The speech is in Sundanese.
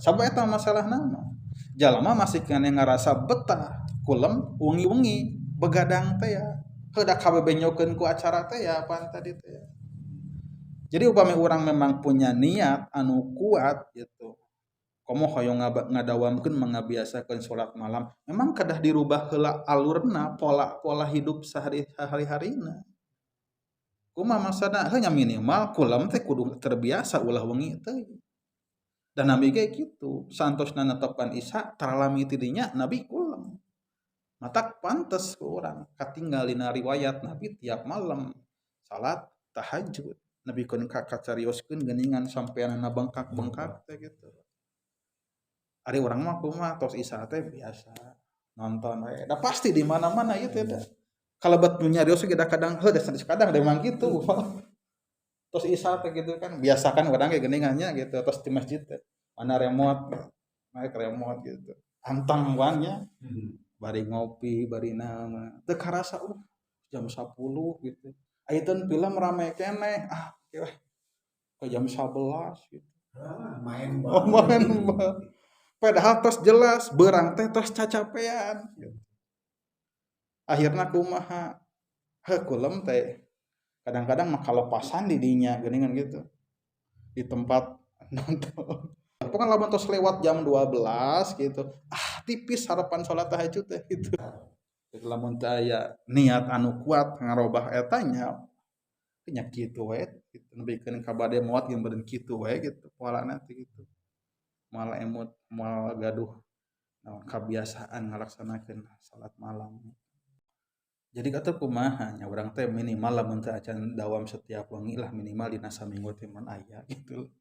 Sabab eta masalahna mah. Jalma masih keneh ngarasa betah kulem wengi-wengi begadang teh ya. Heuh da kabebenyokeun ku acara teh ya apaan tadi teh ya. Jadi upami urang memang punya niat anu kuat gitu. Komo hoyong ngadawamkeun mengabiasakeun salat malam, memang kedah dirubah heula alurna, pola-pola hidup sehari-harina. Kumaha maksudna? Heuh nya minimal kulem teh kudu terbiasa ulah wengi teh. Dan Nabi ge kitu, saantosna netepan Isya taralami ti dinya Nabi kulem. Matak pantes ku urang katinggal dina riwayat Nabi tiap malam salat tahajud. Nabi keun kacarioskeun geuningan sampeanana bengkak-bengkak teh gitu. Ari urang mah kumaha tos Isya teh biasa nonton we. Da pasti di mana-mana ieu teh da. Kalebet nu nyarios ge da kadang heuh da kadang da emang kitu. Tos Isya teh gitu kan biasa kan urang ge geuningan nya gitu tos di masjid teh. Mana remote, naik remote gitu. Anteng nya. Bari ngopi, bari naon. Teu karasa jam 10 gitu. Ayeuna film rame keneh, ah oke weh. Ke jam 11 gitu. Ah, main Oh, main bal. Padahal tos jelas beurang teh tos cacapean gitu. Akhirna kumaha? Heuh kulem teh kadang-kadang mah kalepasan di dinya geuningan gitu. Di tempat nonton. Pokoknya lamun tos lewat jam 12 gitu. Ah, tipis harapan salat tahajud teh gitu. Jadi lamun teu aya niat anu kuat ngarobah eta nya nya kitu we gitu. Nepikeun ka bade maot ge meureun kitu we gitu polana teh gitu. Moal emut, moal gaduh naon kabiasaan ngalaksanakeun salat malam. Jadi kata kumaha nya urang teh minimal lamun teu acan dawam setiap wengi lah minimal dina saminggu teh mun aya gitu.